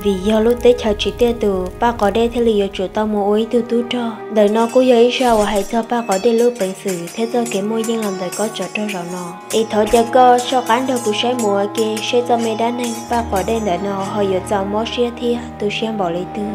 Vim yog lub teb chaws tsis tiaj tus, Paj Qos Dej thiaj li yuav tsum tau mus ua ib tug tub rog. Ntawm no kuj yog ib zaj uas hais txog Paj Qos Dej lub peev xwm thiab txoj kev muaj yeej los ntawm kob tsov rog zaum no. Es thov caw koj soj qab nrog kuv saib mus ua ke seb txoj me dab neeg Paj Qos Dej ntawm no ho yuav txaus mob siab thiab tu siab npaum li twg.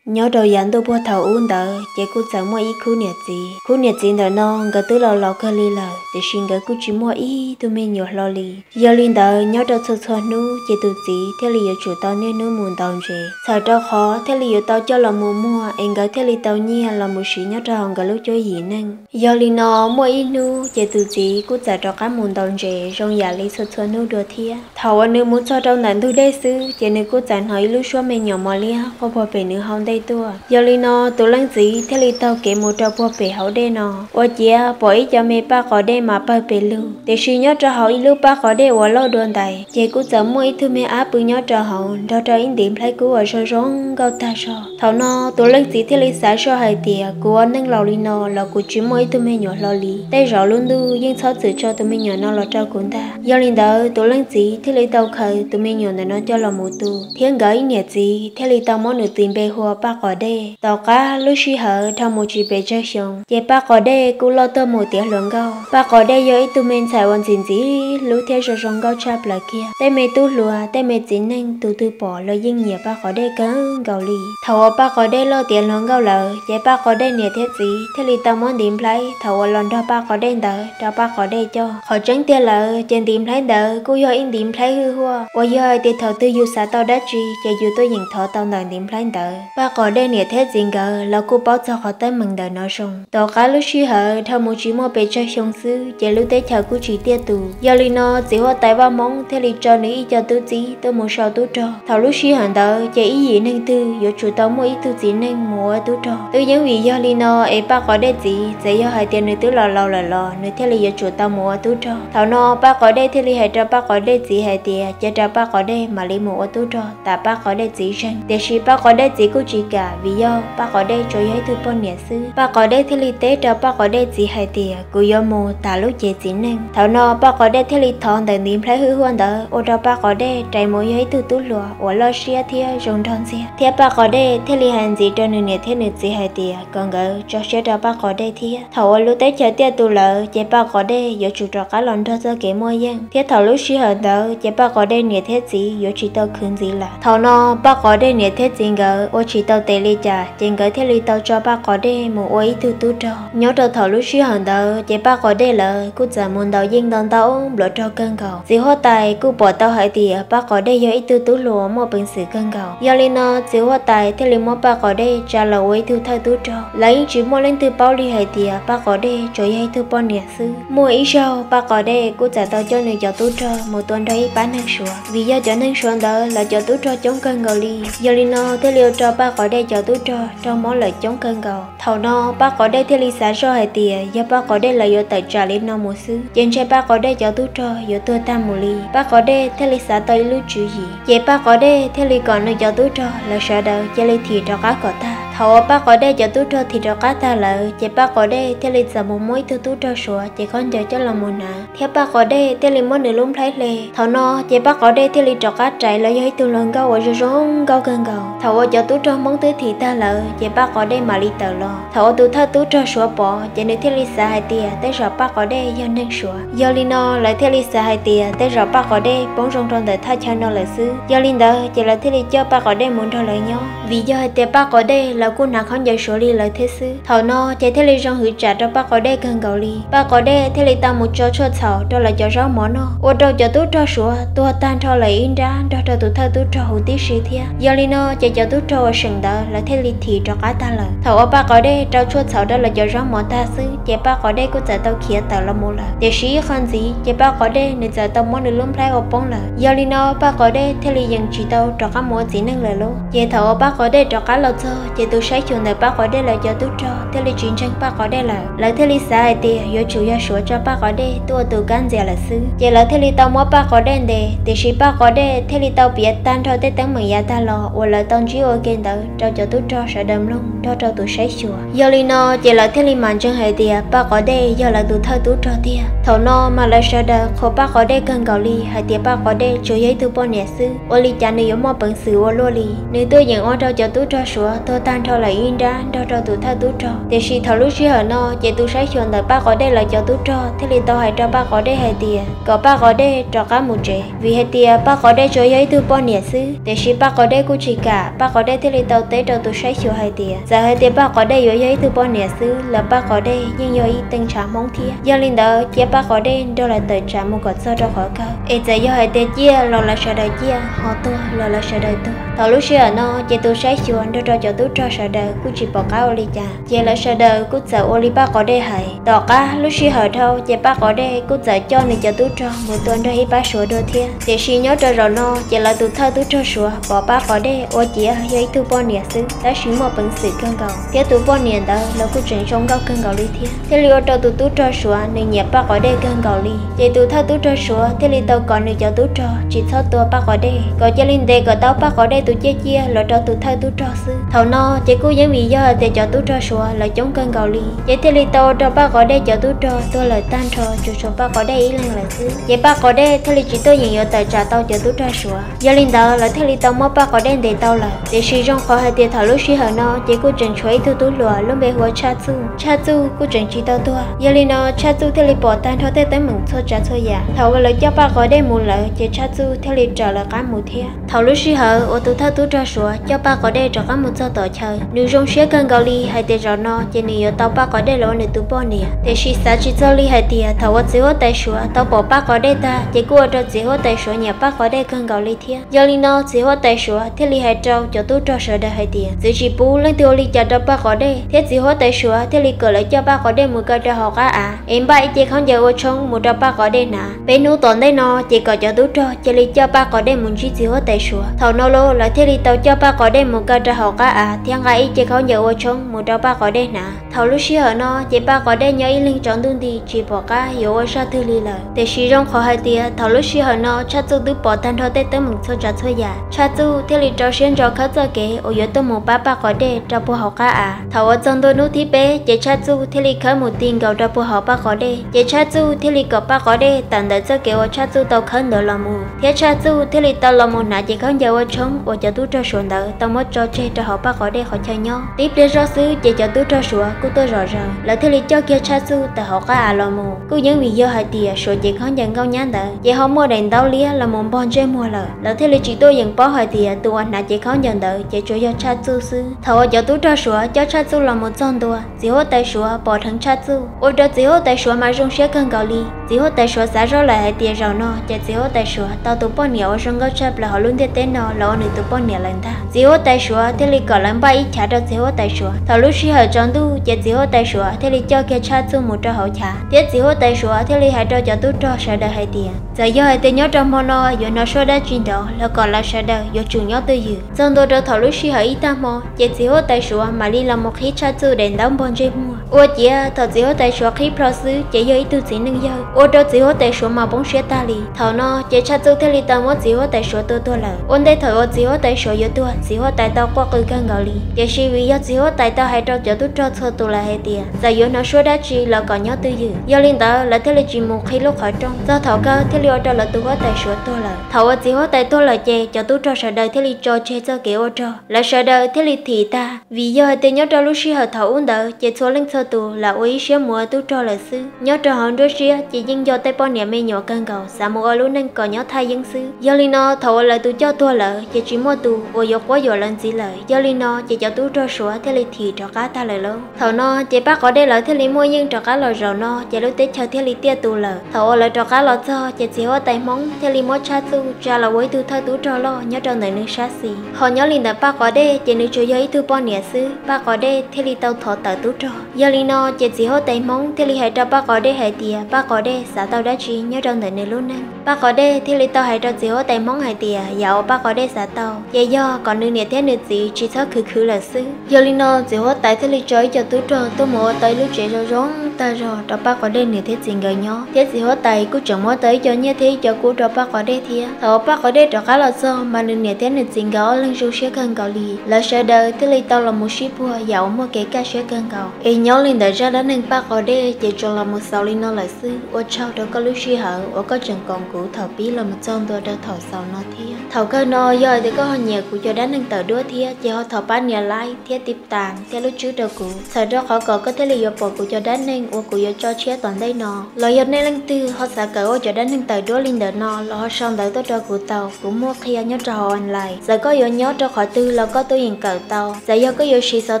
Nyob rau yav ntuj puag thaum ub ntawd ces kuj txawm muaj ib khub niam txiv. Khub niam txiv ntawm no nkawd twb laus laus kawg li lawm, tiam sis nkawd kuj tsis muaj ib tug me nyuam hlo li. Yog li ntawd, nyob rau txhua txhua hnub ces tus txiv thiaj li yuav tsum tau niaj hnub mus ntaus ntses, txhawm rau qhov thiaj li yuav tau coj los mus muag es nkawd thiaj li tau nyiaj los mus siv nyob rau hauv nkawd lub cuab yim neej. Yog li no, muaj ib hnub ces tus txiv kuj txawm rov qab mus ntaus ntses zoo yam li txhua txhua hnub dua thiab. Thaum uas nws mus txog rau ntawm ntug dej xwb ces nws kuj txawm hnov ib lub suab me nyuam mos liab quaj puag pem nws hauv ntej tuaj. Yog li no, tus leej txiv thiaj li taug kev mus rau puag pem hauv dej no, ua ciav pom ib co me paj qos dej mas pawg pes lug, tiam sis nyob rau hauv ib lub paj qos dej uas loj dua ntais ces kuj txawm muaj ib tug me ab pw nyob rau hauv nrog rau ib ntiv nplhaib kub uas zoo zoo nkauj tag zog. Thaum no, tus leej txiv thiaj li xav zoj hais tias, kuv ua neej laus li no los kuv tsis muaj ib tug me nyuam hlo li, tej zaum lub ntuj yeej txhob txwm tso tus me nyuam no los rau kuv ntag. Yog li ntawd, tus leej txiv thiaj li tau khaws tus me nyuam ntawm no coj los mus tu, thiab nkawd ib niam txiv thiaj li tau muab nws tis npe hu ua Paj Qos Dej. Tom qab lub sij hawm dhau mus tsis pes tsawg xyoo, ces Paj Qos Dej kuj loj tuaj mus tiav hluas nkauj. Paj Qos Dej yog ib tug me ntxhais uas ntxim ntxim hlub thiab zoo zoo nkauj tshaj plaws kiag. Tej me tub hluas, tej me txiv neej, tus twg pom los yeej nyiam Paj Qos Dej kawg nkaus li. Thaum uas Paj Qos Dej loj tiav hluas nkauj lawm, ces Paj Qos Dej niam thiab txiv thiaj li tau muab ntiv nplhaib thaum uas los nrog Paj Qos Dej ntawd rau Paj Qos Dej coj. Qhov tseeb tiag lawm, ces ntiv nplhaib ntawd kuj yog ib ntiv nplhaib hwj huaj uas yog hais tias thaum twg yus xav tau dab tsi ces yus tuaj yeem thov tau ntawm ntiv nplhaib ntawd. Paj Qos Dej niam thiab txiv nkawd los kuj paub txog qhov teeb meem ntawm no zoo. Tom qab lub sij hawm dhau mus tsis muaj pes tsawg xyoo xwb, ces lub teb chaws kuj tsis tiaj tus. Yog li no, txiv huab tais vaj Hmoob thiaj li tso nws ib co tub txib tuaj mus sau tub rog. Thaum lub sij hawm ntawd, ces ib yim neeg twg yuav tsum tau muaj ib tug txiv neej mus ua tub rog. Twb yeej vim yog li no es Paj Qos Dej txiv, txawm yog hais tias nws twb los laus lawm los nws thiaj li yuav tsum tau mus ua tub rog. Thaum no, Paj Qos Dej thiaj li hais rau Paj Qos Dej txiv hais tias, cia rau Paj Qos Dej mam li mus ua tub rog tas Paj Qos Dej txiv zeeg. Tiam sis Paj Qos Dej txiv kuj tsis kam, vim yog Paj Qos Dej tsuas yog ib tug poj niam xwb. Paj Qos Dej thiaj li teb rau Paj Qos Dej txiv hais tias, kuv yuav mus tas lub cev txiv neej. Thaum no, Paj Qos Dej thiaj li thov ntawm ntiv nplhaib hwj huaj ntawd ua rau Paj Qos Dej rais mus yog ib tug tub hluas uas loj siab thiab zoo nraug ntxiag, thiab Paj Qos Dej thiaj li hais ntxiv rau nws niam thiab nws txiv hais tias kom nkawd tso siab rau Paj Qos Dej thiab. Thaum uas lub teb chaws tiaj tus lawm, ces Paj Qos Dej yuav tsum rov qab los nrog txoj kev muaj yeej, thiab thaum lub sij hawm ntawd ces Paj Qos Dej niam thiab txiv yuav tsis tau khwv ntxiv lawm. Thaum no, Paj Qos Dej niam thiab txiv nkawd ua tsis tau tes li cas, ces nkawd thiaj li tau tso Paj Qos Dej mus ua ib tug tub rog. Nyob rau thaum lub sij hawm ntawd, ces Paj Qos Dej lawv kuj txawm mus ntaus yeej ntau ntau nplua rog kawg nkaus. Txiv huab tais kuj pom tau hais tias Paj Qos Dej yog ib tug tub hluas muaj peev xwm kawg nkaus. Yog li no, txiv huab tais thiaj li muab Paj Qos Dej tsa los ua ib tug thawj tub rog. Lawv yeej tsis muaj leej twg paub li hais tias Paj Qos Dej tsuas yog ib tug poj niam xwb. Muaj ib zaug, Paj Qos Dej kuj txawm tau coj nws cov tub rog mus tua nrog ib pab neeg Suav, vim yog cov neeg Suav ntawd lawv cov tub rog coob kawg nkaus li. Yog li no, thiaj li ua rau Paj Qos Dej cov tub rog raug mob lawm coob kawg nkaus. Thaum no, Paj Qos Dej thiaj li xav zoj hais tias yog Paj Qos Dej lawv yuav tawm tsam li no mus xwb, ces ntshe Paj Qos Dej cov tub rog yuav tuag tag mus li. Paj Qos Dej thiaj li xav tau ib lub tswv yim, ces Paj Qos Dej thiaj li kom nws cov tub rog lawv sawv daws cia li thim rov qab kom tag. Thaum uas Paj Qos Dej cov tub rog thim rov qab tag lawm, ces Paj Qos Dej thiaj li txawm mus muab ib tug tub rog Suav cev khaub ncaws coj los mus hnav, thiab Paj Qos Dej thiaj li muab nws lub nplhaib hle. Thaum no, ces Paj Qos Dej thiaj li rov qab rais los yog ib tug hluas nkauj uas zoo zoo nkauj kawg nkaus. Thaum uas cov tub rog Hmoob twb thim tag lawm, ces Paj Qos Dej mam li tawm los. Thaum uas tus thawj tub rog Suav pom, ces nws thiaj li xav hais tias tej zaum Paj Qos Dej yog neeg Suav. Yog li no, lawv thiaj li xav hais tias tej zaum Paj Qos Dej poob zoo rau ntawm thaj chaw no lawm xwb. Yog li ntawd, ces lawv thiaj li coj Paj Qos Dej mus nrog lawv nyob, vim yog hais tias Paj Qos Dej los kuj hnav khaub ncaws Suav li lawv thiab xwb. Thaum no, ces thiaj li zoo hwv tsam rau Paj Qos Dej kawg nkaus li. Paj Qos Dej thiaj li tau mus tso tshuaj txhaum rau lawv cov zaub mov noj, ua rau cov tub rog Suav tuag tag nrho lawm ib nrab nrog rau tus thawj tub rog huv tib si thiab. Yog li no, ces cov tub rog uas seem ntawd lawv thiaj li thim rov qab tag lawm. Thaum uas Paj Qos Dej rau tshuaj txhaum rau lawv cov zaub mov tag xwb, ces Paj Qos Dej kuj txawm tau khiav tawm los mus lawm. Tiam sis ib qho ntxiv, ces Paj Qos Dej nws txawm tau muab nws lub nplhaib ua poob lawm. Yog li no, Paj Qos Dej thiaj li yeej tsis tau rov qab mus ua txiv neej lawm lauj. Ces thaum uas Paj Qos Dej rov qab los txog, ces tus saib xyuas ntawm Paj Qos Dej lawv cov tub rog thiaj li tsis ntseeg Paj Qos Dej lawm. Lawv thiaj li xav hais tias yuav tsum yog Suav tso Paj Qos Dej tuaj ua tus kab ntxias lawm xwb. Ces lawv thiaj li tau muab Paj Qos Dej ntes, tiam sis Paj Qos Dej thiaj li tau piav tag nrho tej teeb meem yav tag los uas lawv tau ntsib ua ke ntawd rau cov tub rog sawv daws mloog nrog rau tus saib xyuas. Yog li no ces lawv thiaj li mam ntseeg hais tias Paj Qos Dej yog lawv tus thawj tub rog tiag. Thaum no mas lawv sawv daws qhuas Paj Qos Dej kawg nkaus li hais tias Paj Qos Dej tsuas yog ib tug poj niam xwb, ua li cas nws yuav muaj peev xwm ua luaj li. Nws tuaj yeem ua rau cov tub rog Suav tuag tag nrho lawm ib nrab nrog rau tus thawj tub rog. Tiam sis thaum lub sij hawm no ces tus saib xyuas ntawm Paj Qos Dej lawv cov tub rog thiaj li tau hais rau Paj Qos Dej hais tias kom Paj Qos Dej rov qab mus tsev, vim hais tias Paj Qos Dej tsuas yog ib tug poj niam xwb. Tiam sis Paj Qos Dej kuj tsis kam, Paj Qos Dej thiaj li tau teb rau tus saib xyuas hais tias txawm hais tias Paj Qos Dej yuav yog ib tug poj niam xwb los Paj Qos Dej yeej yog ib teej ntshav Hmoob thiab. Yog li ntawd cia Paj Qos Dej nrog lawv tawm tsam mus kom txog rau qhov kawg, es txawm yog hais tias ciaj los lawv sawv daws ciaj, ho tuag los lawv sawv daws tuag. Thaum lub sij hawm no ces tus saib xyuas nrog rau cov tub rog sawv daws kuj tsis pom qab ua li cas, ces lawv sawv daws kuj txawm ua li Paj Qos Dej hais. Tom qab lub sij hawm dhau ces Paj Qos Dej kuj txawm coj nws cov tub rog mus tua nrog ib pab Suav dua thiab. Tiam sis nyob rau zaum no ces lawv tus thawj tub rog Suav pom Paj Qos Dej ua ciav yog ib tug poj niam xwb, tab sis muaj peev xwm kawg nkaus, thiab tus poj niam ntawd los kuj tseem zoo nkauj kawg nkaus li thiab, thiaj li ua rau tus tub rog Suav nws nyiam Paj Qos Dej kawg nkaus li. Ces tus thawj tub rog Suav thiaj li tau kom nws cov tub rog tsis txhob tua Paj Qos Dej, kom cia li ntes kom tau Paj Qos Dej tus ciaj ciaj los rau tus thawj tub rog xwb. Thaum no ces kuj yeej vim yog hais tias cov tub rog Suav lawv coob kawg nkaus li, ces thiaj li tau ua rau Paj Qos Dej cov tub rog tuag lawm tag nrho, tsuas tshuav Paj Qos Dej ib leeg lawm xwb. Ces Paj Qos Dej thiaj li tsis tuaj yeem yuav tawm tsam tau cov tub rog Suav. Yog li ntawd lawv thiaj li tau muab Paj Qos Dej ntes tau lawm. Tiam sis zoo qhov hais tias thaum lub sij hawm no ces kuj tseem tshuav ib tug tub hluas lub npe hu ua Tshaj Txuj. Tshaj Txuj kuj tseem tsis tau tuag. Yog li no Tshaj Txuj thiaj li pom tag nrho tej teeb meem txhua tsav txhua yam. Thaum uas lawv coj Paj Qos Dej mus lawm ces Tshaj Txuj thiaj li raws lawv qab mus thiab. Thaum lub sij hawm uas tus thawj tub rog Suav coj Paj Qos Dej rov qab mus txog tom chaw, nws zoo siab kawg nkaus li hais tias zaum no ces nws yuav tau Paj Qos Dej los ua nws tus poj niam. Tiam sis xav tsis txog li hais tias thaum uas txiv huab tais Suav tau pom Paj Qos Dej tag ces kuj ua rau txiv huab tais Suav nyiam Paj Qos Dej kawg nkaus li thiab. Yog li no txiv huab tais Suav thiaj li hais rau cov tub rog sawv daws hais tias txwv tsis pub leej twg ua li cas rau Paj Qos Dej, thiab txiv huab tais Suav thiaj li kom lawv coj Paj Qos Dej mus kaw rau hauv qab av, es npaj ib ce khaub ncaws ua tshoob mus rau Paj Qos Dej hnav. Peb hnub tom ntej no ces kom cov tub rog cia li coj Paj Qos Dej mus ntsib txiv huab tais Suav. Thaum no los lawv thiaj li tau coj Paj Qos Dej mus kaw rau hauv qab av thiab nqa ib ce khaub ncaws ua tshoob mus rau Paj Qos Dej hnav. Thaum lub sij hawm no ces Paj Qos Dej nyob ib leeg tsaus ntuj nti tsis pom qab yuav ua zaj twg li lawm. Tiam sis zoo qhov hais tias thaum lub sij hawm no Tshaj Txuj twb pom tag nrho tej teeb meem txhua tsav txhua yam, Tshaj Txuj thiaj li rau siab ntso khawb txoj kev uas yuav tuaj mus pab Paj Qos Dej rau puag hauv qab av. Thaum uas txog ntua hnub thib peb ces Tshaj Txuj thiaj li khawb mus ti nkaus rau puag hauv Paj Qos Dej, ces Tshaj Txuj thiaj li kom Paj Qos Dej tawm ntawm txoj kev uas Tshaj Txuj tau khawb ntawd los mus, thiab Tshaj Txuj thiaj li tau los mus hnav cev khaub ncaws ua tshoob uas cov tub rog Suav ntawd tau muab tso tseg rau hauv Paj Qos Dej qhov chaw nyob. Tib pliag zoj xwb ces cov tub rog Suav kuj tuaj zom zaws, lawv thiaj li coj kiag Tshaj Txuj tawm hauv qab av los mus. Kuj yeej vim yog hais tias Suav cev khaub ncaws nkauj nyab ntawd ces ho muaj daim ntaub liab los mus npog ntsej muag lawm, lawv thiaj li tsis tuaj yeem paub hais tias tus uas hnav cev khaub ncaws ntawd ces tsuas yog Tshaj Txuj xwb. Thaum uas cov tub rog Suav coj Tshaj Txuj los mus txog ntua, txiv huab tais Suav pom dheev Tshaj Txuj, ua rau txiv huab tais Suav mas zoo siab kawg nkaus li. Txiv huab tais Suav xav zoj lawm hais tias zaum no ces txiv huab tais Suav tau tus poj niam uas zoo nkauj tshaj plaws hauv lub ntiaj teb no los ua nws tus poj niam lawm ntag. Txiv huab tais Suav thiaj li kom lawv npaj ib chav rau txiv huab tais Suav. Thaum lub sij hawm tsaus ntuj ces txiv huab tais Suav thiaj li coj kiag Tshaj Txuj mus rau hauv chav, thiab txiv huab tais Suav thiaj li hais rau cov tub rog sawv daws hais tias txawm yog hais tias nyob rau hmo no yuav hnov suab dab tsi nrov los kom lawv sawv daws yuav tsum nyob twj ywm. Txog ntua rau thaum lub sij hawm ib tag hmo ces txiv huab tais Suav mam li los mus qhib Tshaj Txuj daim ntaub npog ntsej muag. Ua ciav thaum txiv huab tais Suav qhib plho xwb ces yog ib tug txiv neej yawg, ua rau txiv huab tais Suav mas poob siab tag li. Thaum no ces Tshaj Txuj thiaj li tau muab txiv huab tais Suav tua tuag lawm. Ua ntej thaum uas txiv huab tais Suav yuav tuag, txiv huab tais tau quaj qw kawg nkaus li, tiam sis vim yog txiv huab tais tau hais rau cov tub rog txhua tus lawm hais tias txawm yuav hnov suab dab tsi los kom nyob twj ywm. Yog li ntawd lawv thiaj li tsis mus qhib lub qhov rooj, txog thaum kawg thiaj li ua rau lawv tus huab tais Suav tuag lawm. Thaum uas txiv huab tais tuag lawm ces cov tub rog sawv daws thiaj li tso tseg txoj kev ua rog, lawv sawv daws thiaj li thim tag. Vim yog hais tias nyob rau lub sij hawm thaum ub ntawd ces txhua leej txhua tus lam ua ib siab mus ua tub rog lawm xwb. Nyob rau hauv nruab siab ces yeej nco tej poj niam me nyuam kawg nkaus, xav mus ua lub neej kom nyob thaj yeeb xwb. Yog li no thaum uas lawv tus coj tuag lawm ces tsis muaj tus uas yuav quab yuam lawv ntxiv lawm. Yog li no ces cov tub rog Suav thiaj li thim rov qab tag lawm lauj. Thaum no ces Paj Qos Dej lawv thiaj li muaj yeej rov qab los zaum no ces lub teb chaws thiaj li tiaj tus lawm. Thaum uas lawv rov qab los txog ces txiv huab tais Hmoob thiaj li muab Tshaj Txuj tsa los ua ib tug thawj tub rog loj nyob rau ntawm nws sab xis. Ho nyob li ntawm Paj Qos Dej ces nws tsuas yog ib tug poj niam xwb, Paj Qos Dej thiaj li tau thov tawm tub rog. Yog Li no ces txiv huab tais Hmoob thiaj li hais rau Paj Qos Dej hais tias Paj Qos Dej xav tau dab tsi nyob rau ntawm nws lub neej. Paj Qos Dej thiaj li tau hais rau txiv huab tais Hmoob hais tias yam uas Paj Qos Dej xav tau ces yog kom nws niam thiab nws txiv tsis txhob khwv khwv lawm xwb. Yog li no txiv huab tais thiaj li tso ib co tub rog tuaj mus ua tau ib lub tsev zoo zoo tag zog rau Paj Qos Dej niam thiab txiv nkawd nyob, thiab txiv huab tais kuj tseem muab tau ib co nyiaj thiab ib co kub rau Paj Qos Dej thiab. Thaum uas Paj Qos Dej rov qab los txog mas nws niam thiab nws txiv nkawd ob leeg zoo siab kawg nkaus li. Lawv sawv daws thiaj li tau los mus sib puag yam uas muaj kev kaj siab kawg nkaus. Es nyob li ntawd zaj dab neeg Paj Qos Dej ces tsuas los mus xaus li no lawm xwb. Ua tsaug rau koj lub sij hawm uas koj tseem koom kuv thaum pib los mus txog ntua rau thaum xaus no thiab. Thaum kawg no yog hais tias koj ho nyiam kuv cov dab neeg tawm duab thiab ces ho thov pab nias like thiab tiv tas thiab lub tswb rau kuv, txhawm rau qhov kom koj thiaj li yuav pom kuv cov dab neeg uas kuv yuav tso tshiab tom ntej no. Los yog nej leej twg ho xav kawm ua cov dab neeg tawm duab li ntawm no los ho sau ntawv tuaj rau kuv tau, kuv muaj qhia nyob rau hauv online. Txawm koj yuav nyob rau qhov twg los koj tuaj yeem kawm tau. Txawm yog koj yuav siv xov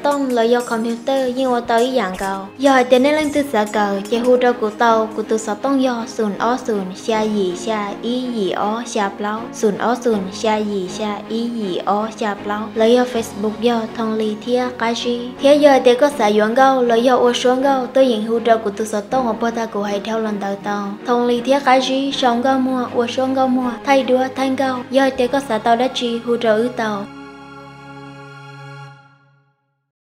tooj los yog computer yeej ua tau ib yam nkaus. Yog hais tias nej leej twg xav kawm ces hu rau kuv tau, kuv tus xov tooj yog xum ob xum xya yim xya ib yim ob xya plaub, xum ob xum xya yim xya ib yim ob xya plaub, los yog Facebook yog Thoo Lis thiab Qab Zib. Thiab yog hais tias koj xav yuav nkauj los yog ua suab nkauj tuaj yeem hu rau kuv tus xov tooj uas puag ta kuv hais dhau los ntawd tau. Thoo Lis thiab Qab Zib sau nkauj muag ua suab nkauj muag thaij duab thaij nkauj. Yog hais tias koj xav tau dab tsi hu rau wb tau.